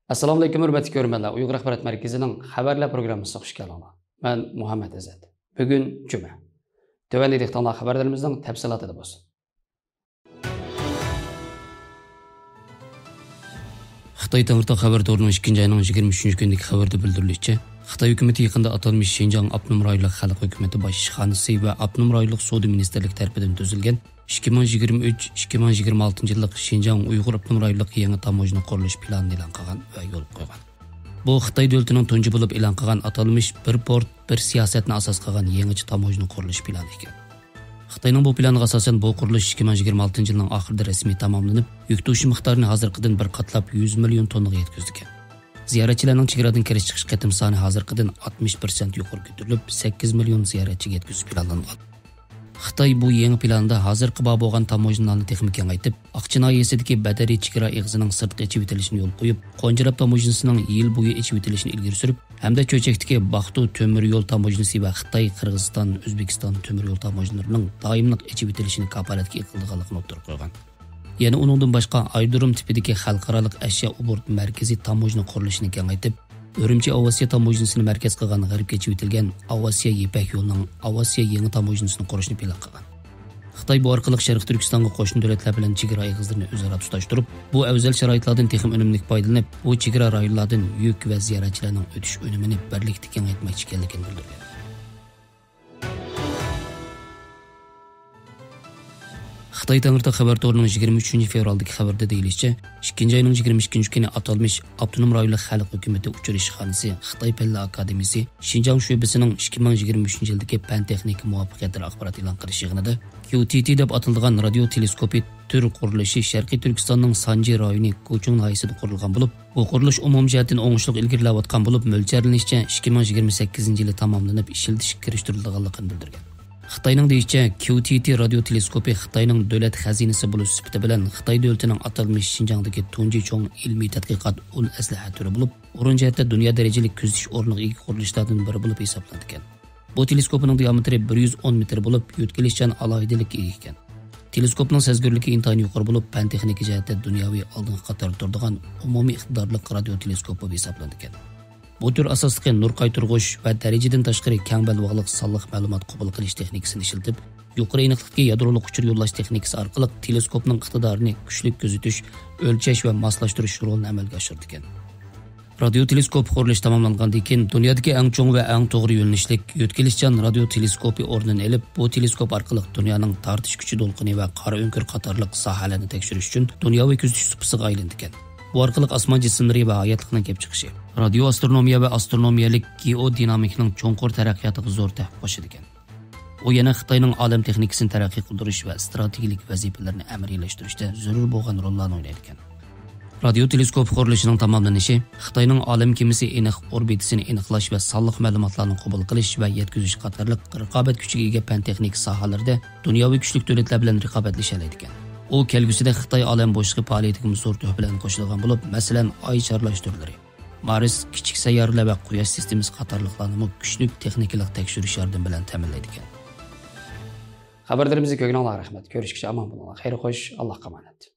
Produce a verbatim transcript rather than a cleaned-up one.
ئەسسالامۇئەلەيكۇم، ھۆرمەتلىك كۆرۈرمەنلەر. ئۇيغۇر ئاخبارات مەركىزىنىڭ خەۋەرلەر پروگراممىسىغا خۇش كەلدىڭلار. مەن مۇھەممەد ئىززەت. بۈگۈن جۈمە. تۆۋەندە دىققىتىڭلار خەۋەرلىرىمىزنىڭ تەپسىلاتىدا بولسۇن. خىتاي تەڭرىتاغ خەۋەر تورىنىڭ ئىككىنچى ئاينىڭ يىگىرمە ئۈچىنچى كۈنىدىكى خەۋىرىدە بىلدۈرۈلۈشىچە، خىتاي ھۆكۈمىتى يېقىندا ئاتالمىش شىنجاڭ ئاپتونوم رايونلۇق خەلق ھۆكۈمىتى باش ئىشخانىسى ۋە ئاپتونوم رايونلۇق سودا مىنىستىرلىكى تەرىپىدىن تۈزۈلگەن ئىككى مىڭ يىگىرمە ئۈچ، ئىككى مىڭ يىگىرمە ئالتىنچى يىللىق شىنجاڭ ئۇيغۇر ئاپتونوم رايونلۇق يېڭى تاموژنا قۇرۇلۇش پىلانىنى ئېلان قىلغان ۋە يولغا قويغان. بۇ خىتاي دۆلىتىنىڭ تۇنجى بولۇپ ئېلان قىلغان ئاتالمىش بىر پورت، بىر سىياسەتنى ئاساس قىلغان يېڭىچە تاموژنا قۇرۇلۇش پىلانى ئىكەن. خىتاينىڭ بۇ پىلانىغا ئاساسەن، بۇ قۇرۇلۇش ئىككى مىڭ يىگىرمە ئالتىنچى يىلنىڭ ئاخىرىدا رەسمىي تاماملىنىپ، يۈك تېشىش مىقدارىنى ھازىرقىدىن بىر قاتلاپ يۈز مىليون توننىغا يەتكۈزىدىكەن. زىيارەتچىلەرنىڭ چېگرادىن كىرىش چىقىش قېتىم سانى ھازىرقىدىن ئاتمىش پىرسەنت يۇقىرى كۆتۈرۈلۈپ، سەككىز مىليون زىيارەتچىگە يەتكۈزۈش پىلانلانغان. خىتاي بۇ يېڭى پىلاندا ھازىرقى بار بولغان تاموژنىلارنى تېخىمۇ كېڭەيتىپ، ئاقچى ناھىيەسىدىكى بەدەرى چېگرا ئېغىزىنىڭ سىرتقا ئېچىۋېتىلىشىنى يولغا قويۇپ، قونچىراپ تاموژنىسىنىڭ يىل بويى ئېچىۋېتىلىشىنى ئىلگىرى سۈرۈپ، ھەمدە چۆچەكتىكى باقتۇ تۆمۈر يول تاموژنىسى ۋە خىتاي، قىرغىزىستان، ئۆزبېكىستان تۆمۈر يول تاموژنىلىرىنىڭ دائىملىق ئېچىۋېتىلىشىنى كاپالەتكە ئىگە قىلىدىغانلىقىنى ئوتتۇرىغا قويغان. يەنە ئۇنىڭدىن باشقا، ئايرودروم تىپىدىكى خەلقئارالىق ئەشيا ئوبوروت مەركىزى تاموژنا قۇرۇلۇشىنى كېڭەيتىپ، ئۈرۈمچى ئاۋىئاتسىيە تاموژنىسىنى مەركەز قىلغان غەربكە ئېچىۋېتىلگەن ئاۋىئاتسىيە يىپەك يولىنىڭ ئاۋىئاتسىيە يېڭى تاموژنىسىنى قۇرۇشنى پىلان قىلغان. خىتاي بۇ ئارقىلىق شەرقىي تۈركىستانغا قوشنا دۆلەتلەر بىلەن چېگرا ئېغىزلىرىنى ئۆزئارا تۇتاشتۇرۇپ، بۇ ئەۋزەل شارائىتلاردىن تېخىمۇ ئۈنۈملۈك پايدىلىنىپ، بۇ چېگرا رايونلاردىن يۈك ۋە زىيارەتچىلەرنىڭ ئۆتۈش ئۈنۈمىنى بىرلىكتە كېڭەيتمەكچى ئىكەنلىكىنى بىلدۈرگەن. خىتاي تەڭرىتاغ خەۋەر تورىنىڭ يىگىرمە ئۈچىنچى فېۋرالدىكى خەۋىرىدە دېيىلىشىچە، ئىككىنچى ئاينىڭ يىگىرمە ئىككىنچى كۈنى ئاتالمىش ئاپتونوم رايونلۇق خەلق ھۆكۈمىتى ئۇچۇر ئىشخانىسى، خىتاي پەنلەر ئاكادېمىيىسى، شىنجاڭ شۆبىسىنىڭ ئىككى مىڭ يىگىرمە ئۈچىنچى يىلدىكى پەن تېخنىكا مۇۋەپپەقىيەتلىرى ئاخبارات ئېلان قىلىش يىغىنىدا كيۇ تى تى دەپ ئاتىلىدىغان رادىيو تېلېسكوپى تۈر قۇرۇلۇشى شەرقىي تۈركىستاننىڭ سانجى رايونى گۇچۇڭ ناھىيەسىدە قۇرۇلغان بولۇپ، بۇ قۇرۇلۇش ئومۇمىي جەھەتتىن ئوڭۇشلۇق ئىلگىرىلەۋاتقان بولۇپ، مۆلچەرلىنىشىچە، ئىككى مىڭ يىگىرمە سەككىزىنچى يىلى تاماملىنىپ، ئىشلىتىشكە كىرىشتۈرۈلىدىغانلىقىنى بىلدۈرگەن. خىتاينىڭ دېيىشىچە، كيۇ تى تى رادىيو تېلېسكوپى خىتاينىڭ دۆلەت خەزىنىسى بولۇش سۈپىتى بىلەن خىتاي دۆلىتىنىڭ ئاتالمىش شىنجاڭدىكى تۇنجى چوڭ ئىلمىي تەتقىقات ئۇل ئەسلىھە تۈرى بولۇپ، ئورۇن جەھەتتە دۇنيا دەرىجىلىك كۆزىتىش ئورنىغا ئىگە قۇرۇلۇشلاردىن بىرى بولۇپ ھېسابلىنىدىكەن. بۇ تېلېسكوپنىڭ دىئامېتىرى بىر يۈز ئون مېتىر بولۇپ، يۆتكىلىشچان ئالاھىدىلىككە ئىگە ئىكەن. تېلېسكوپنىڭ سەزگۈرلۈكى ئىنتايىن يۇقىرى بولۇپ، پەن تېخنىكا جەھەتتە دۇنياۋى ئالدىنقى قاتاردا تۇرىدىغان ئومۇمىي ئىقتىدارلىق رادىيو تېلېسكوپ بولۇپ ھېسابلىنىدىكەن. بۇ تۈر ئاساسلىقى نۇر قايتۇرغۇچ ۋە دەرىجىدىن تاشقىرى كەڭ بەلباغلىق سانلىق مەلۇمات قوبۇل قىلىش تېخنىكىسىنى ئىشلىتىپ، يۇقىرى ئېنىقلىقتىكى يادرولۇق ئۇچۇر يوللاش تېخنىكىسى ئارقىلىق تېلېسكوپنىڭ ئىقتىدارىنى كۈچلۈك كۆزىتىش، ئۆلچەش ۋە ماسلاشتۇرۇش رولىنى ئەمەلگە ئاشۇرىدىكەن. رادىيو تېلېسكوپ قۇرۇلۇشى تاماملانغاندىن كېيىن، دۇنيادىكى ئەڭ چوڭ ۋە ئەڭ توغرا يۆنىلىشلىك يۆتكىلىشچان رادىيو تېلېسكوپى ئورنىنى ئېلىپ، بۇ تېلېسكوپ ئارقىلىق دۇنيانىڭ تارتىش كۈچى دولقۇنى ۋە قارا ئۆڭكۈر قاتارلىق ساھەلەرنى تەكشۈرۈش ئۈچۈن دۇنياۋى كۆزىتىش سۇپىسىغا ئايلىنىدىكەن. بۇ ئارقىلىق ئاسمان جىسىملىرى ۋە ھاياتلىقنىڭ كېلىپ چىقىشى، رادىيو ئاسترونومىيە ۋە ئاسترونومىيەلىك گېئودىنامىكىنىڭ چوڭقۇر تەرەققىياتىغا زور تۆھپە قوشىدىكەن. ئۇ يەنە خىتاينىڭ ئالەم تېخنىكىسىنى تەرەققىي قىلدۇرۇش ۋە ئىستراتېگىيەلىك ۋەزىپىلەرنى ئەمەلىيلەشتۈرۈشتە زۆرۈر بولغان روللارنى ئوينايدىكەن. رادىيو تېلېسكوپ قۇرۇلۇشىنىڭ تاماملىنىشى خىتاينىڭ ئالەم كېمىسى ئېنىق ئوربىتىسىنى ئېنىقلاش ۋە سانلىق مەلۇماتلارنى قوبۇل قىلىش ۋە يەتكۈزۈش قاتارلىق رىقابەت كۈچىگە ئىگە پەن تېخنىكا ساھەلىرىدە دۇنياۋى كۈچلۈك دۆلەتلەر بىلەن رىقابەتلىشەلەيدىكەن. ئۇ كەلگۈسىدە خىتاي ئالەم بوشلۇقى پائالىيىتىگىمۇ زور تۆھپىلەرنى قوشىدىغان بولۇپ، مەسىلەن، ئاي شارلاش تۈرلىرى، مارس، كىچىك سەييارىلەر ۋە قۇياش سىستېمىسى قاتارلىقلارنىمۇ كۈچلۈك تېخنىكىلىق تەكشۈرۈش ياردىمى بىلەن تەمىنلەيدىكەن. خەۋەرلىرىمىزنى كۆرگىنىڭلارغا رەھمەت. كۆرۈشكىچە ئامان بولۇڭلار. خەير خوش، ئاللاھقا ئامانەت.